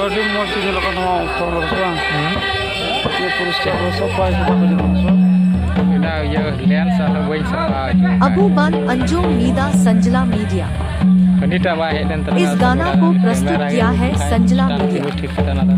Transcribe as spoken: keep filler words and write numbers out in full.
ᱟᱹᱰᱤ ᱢᱚᱡᱽ ᱜᱮ ᱧᱮᱞᱚᱜ ᱠᱟᱱᱟ ᱱᱚᱣᱟ ᱚᱠᱛᱚ ᱨᱮ, ᱥᱮ ᱵᱟᱝ? ᱦᱮᱸ᱾ ᱯᱩᱨᱟᱹ ᱯᱚᱨᱤᱥᱠᱟᱨ ᱠᱚ ᱥᱟᱯᱷᱟ ᱥᱩᱛᱨᱟᱹ ᱠᱚ ᱧᱮᱞᱚᱜ ᱠᱟᱱᱟ, ᱥᱮ ᱵᱟᱝ? ᱚᱱᱟ ᱤᱭᱟᱹ ᱞᱮᱱᱥ ᱟᱨᱦᱚᱸ ᱵᱟᱹᱧ ᱥᱟᱯᱷᱟ ᱦᱚᱪᱚ ᱟᱠᱟᱫ᱾ ᱟᱵᱚ ᱵᱚᱱ ᱟᱸᱡᱚᱢ ᱢᱤᱫᱟ ᱥᱟᱱᱡᱞᱟ ᱢᱤᱰᱤᱭᱟ᱾ ᱦᱟᱹᱱᱤᱴᱟᱜ ᱵᱟᱭ ᱦᱮᱡ ᱞᱮᱱ ᱛᱟᱞᱮᱭᱟ, ᱤᱥ ᱜᱟᱱᱟ ᱠᱚ ᱠᱮᱢᱮᱨᱟ ᱯᱨᱚᱥᱛᱩᱛ ᱨᱮᱜᱮ ᱠᱤᱭᱟ ᱦᱮ ᱴᱷᱤᱠ ᱥᱟᱱᱡᱞᱟ ᱴᱷᱟᱠ ᱢᱤᱰᱤᱭᱟ᱾ ᱛᱤᱸᱜᱩ ᱴᱷᱤᱠ ᱠᱟᱛᱮ ᱚᱱᱟ ᱫᱚ᱾